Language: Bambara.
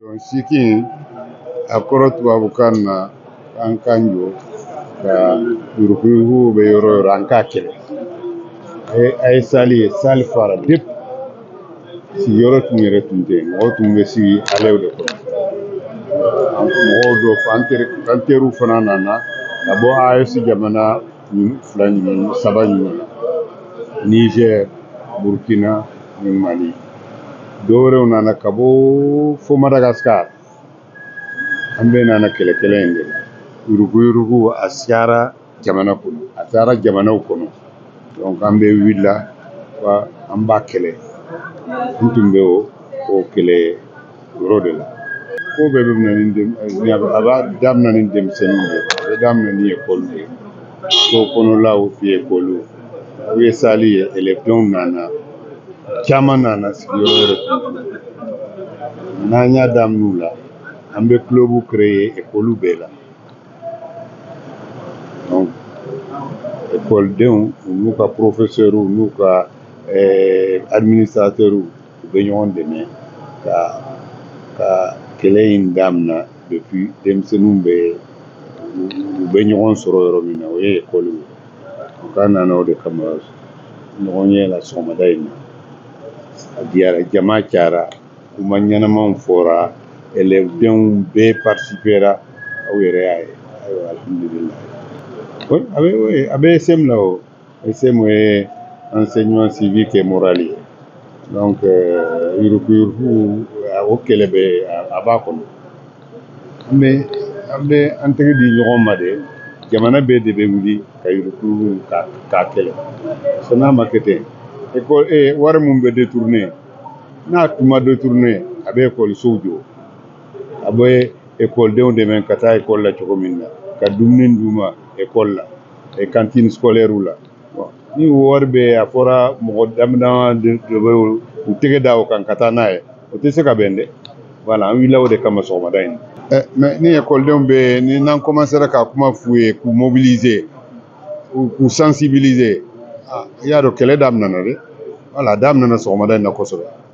Donc sit-in, a kɔrɔ tubabukan na, an k'an jɔ ka yuruguyurugu bɛ yɔrɔ o yɔrɔ, an k'a kɛlɛ. A ye salle ye, salle fara depi sigiyɔrɔ tun yɛrɛ tun tɛ yen, mɔgɔw tun bɛ sigi allées de kɔnɔ. Mɔgɔw dɔw, an teriw fana nana ka bɔ AES jamana fila ɲuman, saba ɲuman na, Niger, Burkina ni Mali. Dɔw wɛrɛw nana ka bɔ fo Madagascar. An bɛɛ nana kɛlɛ kɛlɛ in de la. Yuruguyurugu a siyara jamana kɔnɔ, a taara jamanaw kɔnɔ. Donc an bɛ wulila wa an b'a kɛlɛ. N tun bɛ o kɛlɛ yɔrɔ de la. Ko bɛɛ bɛ na ni a b'a daminɛ ni denmisɛnninw de ye, a bɛ daminɛ ni ekɔli de ye, so kɔnɔlaw fi ekɔliw. U ye salle ye, élèves nana, caman nana, sigiyɔrɔ wɛrɛ tun tɛ. N'an y'a daminɛ u la, an bɛ club créer ekɔliw bɛɛ la. Donc ekɔlidenw u n'u ka professeurs n'u ka administrateurs, u bɛ ɲɔgɔn dɛmɛ ka kɛlɛ in daminɛ depuis denmisɛnninw bɛ u bɛ ɲɔgɔn sɔrɔ yɔrɔ min na, o ye ekɔliw ye. Donc an nana o de kama ɲɔgɔn ye la sɔgɔmada in na. A diyara, jama cayara, kuma ɲɛnamaw fɔra, élèves bɛɛ participera, aw yɛrɛ y'a ye. Ayiwa, alhamdulilayi. Oui, a bɛ, oui, a bɛ ECM la o. ECM ye enseignement civique et moral ye. Donc yuruguyurugu, o kɛlɛ bɛ a b'a kɔnɔ. An bɛ an tɛgɛ di ɲɔgɔn ma de, jamana bɛɛ de bɛ wuli ka yuruguyurugu k'a kɛlɛ. Parce que n'a ma kɛ ten, école wari mun bɛ détourné, n'a tun ma détourné, a bɛ ekɔlisow jɔ, a bɛ ekɔlidenw dɛmɛ ka taa ekɔli la cogo min na, ka dumuni d'u ma ekɔli la, cantine scolaire la. Bon, ni wari bɛ a fɔra mɔgɔ dama dama de bɛ u tɛgɛ da o kan ka taa n'a ye, o tɛ se ka bɛn dɛ. Voilà, an wulila o de kama sɔgɔmada in na. Mais ni ekɔlidenw bɛ, ni n'an commencera ka kuma f'u ye, k'u mobiliser, k'u sensibiliser, i y'a dɔn kɛlɛ daminɛna dɛ. Voilà, a daminɛna sɔgɔmada in na kosɛbɛ.